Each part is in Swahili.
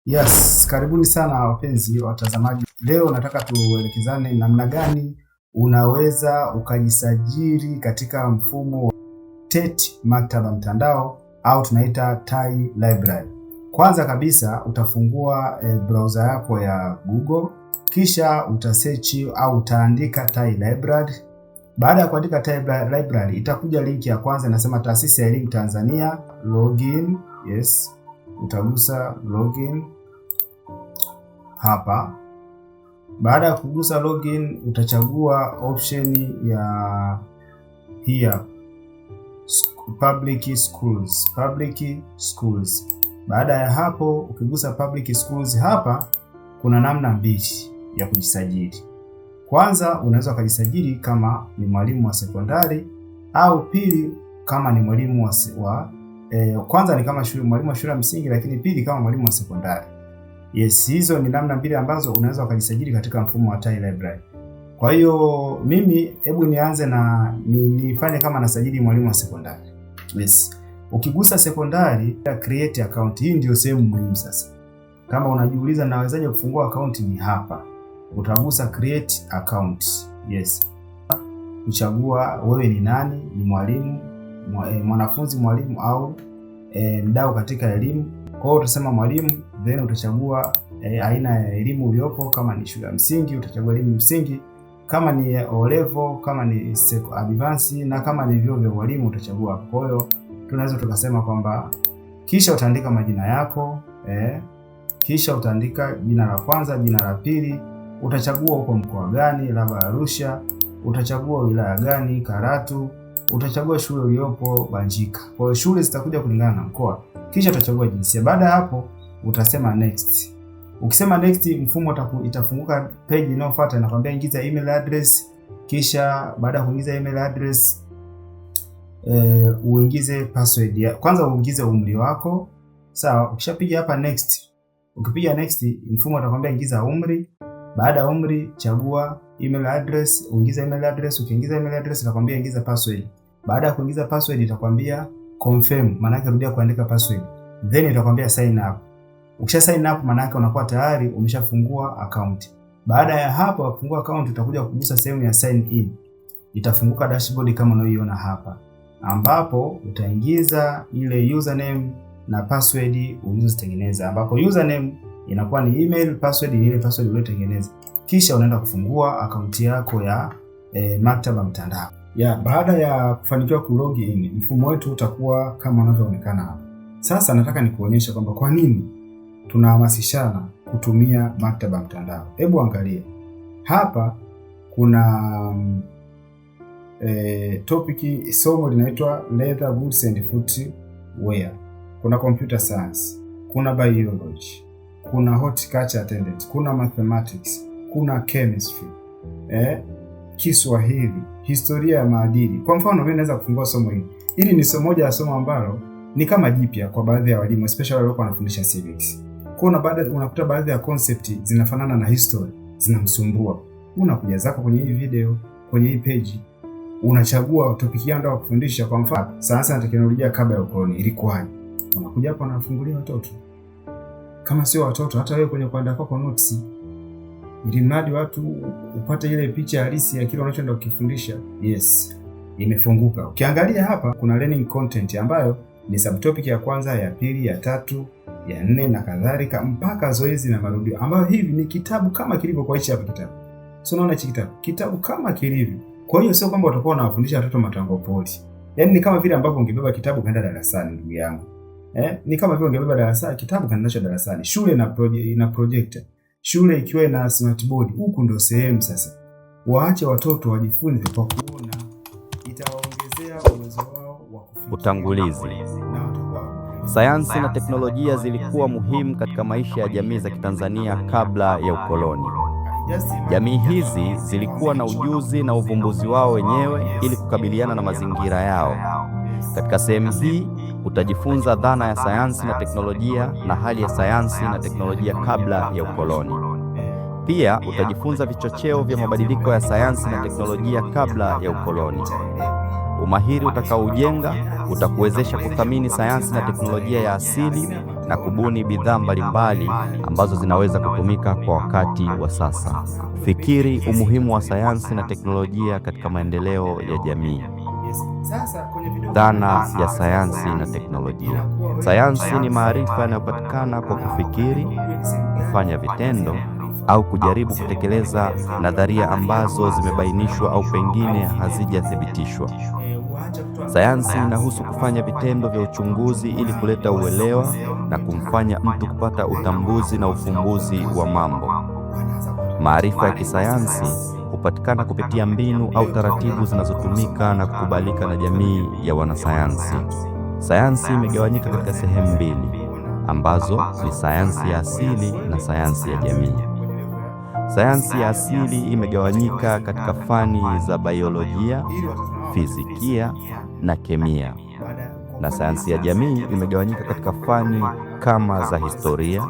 Yes, karibuni sana wapenzi watazamaji. Leo nataka tuelekezane namna gani unaweza ukajisajili katika mfumo wa TET Maktaba Mtandao au tunaita TAI Library. Kwanza kabisa utafungua browser yako ya Google, kisha utasearch au utaandika TAI Library. Baada ya kuandika TAI Library itakuja link ya kwanza inasema Taasisi ya Elimu Tanzania login. Yes, utagusa login hapa. Baada ya kugusa login, utachagua option ya hii hapa, public schools, public schools. Baada ya hapo, ukigusa public schools hapa kuna namna mbili ya kujisajili. Kwanza unaweza ukajisajili kama ni mwalimu wa sekondari au pili kama ni mwalimu wa kwanza ni kama shule mwalimu wa shule ya msingi, lakini pili kama mwalimu wa sekondari. Yes, hizo ni namna mbili ambazo unaweza ukajisajili katika mfumo wa TAI Library. Kwa hiyo mimi hebu nianze na nifanye kama nasajili mwalimu wa sekondari. Yes. Ukigusa sekondari, create account, hii ndio sehemu muhimu sasa. Kama unajiuliza nawezaje kufungua account, ni hapa. Utagusa create account. Yes. Kuchagua wewe ni nani, ni mwalimu, mwanafunzi, mwalimu au mdau katika elimu. Kwa hiyo utasema mwalimu, then utachagua aina ya elimu uliopo. Kama ni shule ya msingi utachagua elimu msingi, kama ni O level, kama ni advance na kama ni vyuo vya ualimu utachagua. Kwa hiyo tunaweza tukasema kwamba, kisha utaandika majina yako kisha utaandika jina la kwanza, jina la pili, utachagua uko mkoa gani, labda Arusha, utachagua wilaya gani, Karatu, utachagua shule uliopo Banjika. Kwa hiyo shule zitakuja kulingana na mkoa. Kisha utachagua jinsia. Baada ya hapo utasema next. Ukisema next, mfumo itafunguka page inayofuata inakwambia ingiza email address. Kisha baada ya kuingiza email address uingize password ya kwanza, uingize umri wako. Sawa, ukishapiga hapa next, ukipiga next, mfumo utakwambia ingiza umri. Baada ya umri, chagua email address, uingize email address. Ukiingiza email address, itakwambia ingiza password. Baada ya kuingiza password, itakwambia confirm, maana yake rudia kuandika password, then itakwambia sign up. Ukisha sign up, maana yake unakuwa tayari umeshafungua account. Baada ya hapo kufungua account, utakuja kugusa sehemu ya sign in, itafunguka dashboard kama unayoiona hapa, ambapo utaingiza ile username na password ulizozitengeneza, ambapo username inakuwa ni email, password ni ile password uliyotengeneza. Kisha unaenda kufungua akaunti yako ya maktaba mtandao. Ya, baada ya kufanikiwa ku log in, mfumo wetu utakuwa kama unavyoonekana hapa. Sasa nataka nikuonyeshe kwamba kwa nini tunahamasishana kutumia maktaba mtandao. Hebu angalia hapa, kuna topic, somo linaitwa leather goods and footwear, kuna computer science, kuna biology, kuna horticulture attendant, kuna mathematics, kuna chemistry, Kiswahili, historia ya maadili. Kwa mfano mimi naweza kufungua somo hili. Hili ni somo moja ya somo ambalo ni kama jipya kwa baadhi ya walimu, especially wale waliokuwa wanafundisha civics. Kwa unakuta baadhi ya concept zinafanana na history, zinamsumbua. Unakuja zako kwenye hii video, kwenye hii page, unachagua topic yako ndio kufundisha. Kwa mfano, sayansi na teknolojia kabla ya ukoloni ilikuwaje? Unakuja hapo unafungulia watoto. Kama sio watoto, hata wewe kwenye kuandaa kwako notes, ili mradi watu upate ile picha halisi ya kile unachoenda kukifundisha. Yes, imefunguka. Ukiangalia hapa kuna learning content ambayo ni subtopic ya kwanza, ya pili, ya tatu, ya nne na kadhalika mpaka zoezi na marudio, ambayo hivi ni kitabu kama kilivyo kwa hichi hapa kitabu. So unaona hichi kitabu, kitabu kama kilivyo. Kwa hiyo sio kwamba utakuwa unawafundisha watoto matango pori. Yaani ni kama vile ambavyo ungebeba kitabu kaenda darasani, ndugu yangu. Ni kama vile ungebeba darasani kitabu kaenda nacho darasani. Shule ina projector. Shule ikiwa ina smart board, huku ndio sehemu sasa. Waache watoto wajifunze kwa kuona, itawaongezea uwezo wao wa kufikiri. Utangulizi. Na watakuwa Sayansi na teknolojia zilikuwa muhimu katika maisha ya jamii za Kitanzania kabla ya ukoloni. Just imagine. Jamii hizi zilikuwa na ujuzi na uvumbuzi wao wenyewe ili kukabiliana na mazingira yao. Katika sehemu hii utajifunza dhana ya sayansi na teknolojia na hali ya sayansi na teknolojia kabla ya ukoloni. Pia utajifunza vichocheo vya mabadiliko ya sayansi na teknolojia kabla ya ukoloni. Umahiri utakaoujenga utakuwezesha kuthamini sayansi na teknolojia ya asili na na kubuni bidhaa mbalimbali ambazo zinaweza kutumika kwa wakati wa sasa. Fikiri umuhimu wa sayansi na teknolojia katika maendeleo ya jamii. Dhana ya sayansi na teknolojia. Sayansi ni maarifa yanayopatikana kwa kufikiri, kufanya vitendo au kujaribu kutekeleza nadharia ambazo zimebainishwa au pengine hazijathibitishwa. Sayansi inahusu kufanya vitendo vya uchunguzi ili kuleta uelewa na kumfanya mtu kupata utambuzi na ufumbuzi wa mambo. Maarifa ya kisayansi hupatikana kupitia mbinu au taratibu zinazotumika na kukubalika na jamii ya wanasayansi. Sayansi imegawanyika katika sehemu mbili ambazo ni sayansi ya asili na sayansi ya jamii. Sayansi ya asili imegawanyika katika fani za biolojia, fizikia na kemia, na sayansi ya jamii imegawanyika katika fani kama za historia,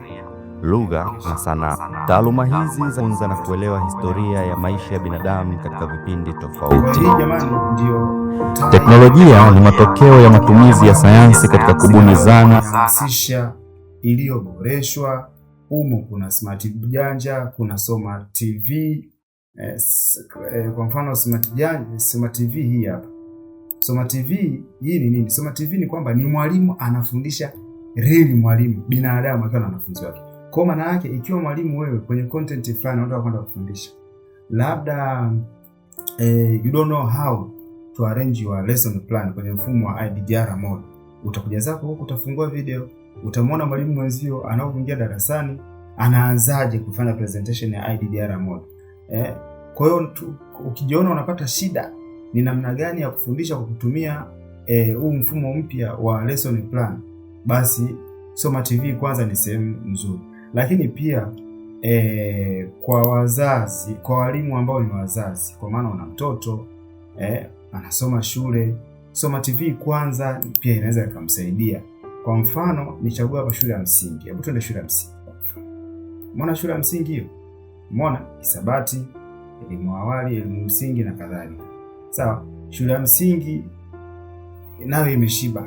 lugha na sanaa. Taaluma hizi zafunza na kuelewa historia ya maisha ya binadamu katika vipindi tofauti. Teknolojia ni matokeo ya matumizi ya sayansi katika kubuni zana hamasisha iliyoboreshwa. Humo kuna smart janja, kuna Soma TV. Kwa mfano smart janja, Soma TV hii hapa. Soma TV hii ni nini? Soma TV ni kwamba ni mwalimu anafundisha real, mwalimu binadamu akiwa na wanafunzi wake. Kwa maana yake ikiwa mwalimu wewe kwenye content fulani unataka kwenda kufundisha, labda you don't know how to arrange your lesson plan kwenye mfumo wa IDDR mode, utakuja zako huku, utafungua video, utamwona mwalimu mwenzio anapoingia darasani anaanzaje kufanya presentation ya IDDR mode. Kwa hiyo ukijiona unapata shida ni namna gani ya kufundisha kwa kutumia huu mfumo mpya wa lesson plan, basi Soma TV kwanza ni sehemu nzuri, lakini pia kwa wazazi, kwa walimu ambao ni wazazi, kwa maana una mtoto anasoma shule, Soma TV kwanza pia inaweza ikamsaidia. Kwa mfano nichague hapa shule ya msingi, hebu tuende shule ya msingi. Umeona shule ya msingi hiyo? Umeona hisabati, elimu awali, elimu msingi na kadhalika. Sawa, shule ya msingi nayo imeshiba.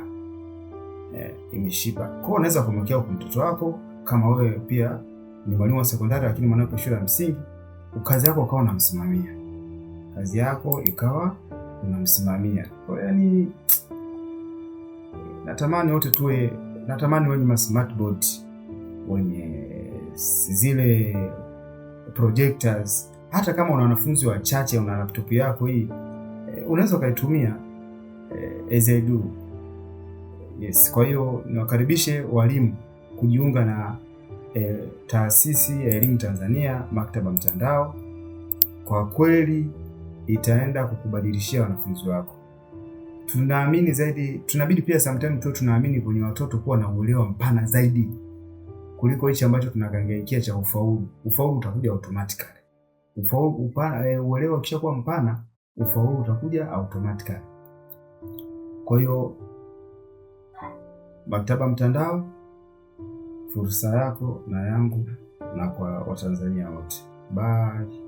Imeshiba. Kwa hiyo unaweza kumwekea kwa mtoto wako kama wewe pia ni mwalimu wa sekondari lakini mwanao shule ya msingi, kazi yako ukawa unamsimamia. Kazi yako ikawa unamsimamia. Kwa hiyo yani natamani wote tuwe, natamani wenye ma smart board, wenye zile projectors, hata kama una wanafunzi wachache, una laptop yako hii unaweza ukaitumia as I do. Yes, kwa hiyo niwakaribishe walimu kujiunga na Taasisi ya Elimu Tanzania Maktaba Mtandao. Kwa kweli itaenda kukubadilishia wanafunzi wako. Tunaamini zaidi, tunabidi pia sometimes tu tunaamini kwenye watoto kuwa na uelewa mpana zaidi kuliko hichi ambacho tunakangaikia cha ufaulu. Ufaulu utakuja automatically. Ufaulu upana, uelewa ukishakuwa mpana, ufaulu utakuja automatically. Kwa hiyo Maktaba Mtandao, fursa yako na yangu na kwa Watanzania wote. Bye.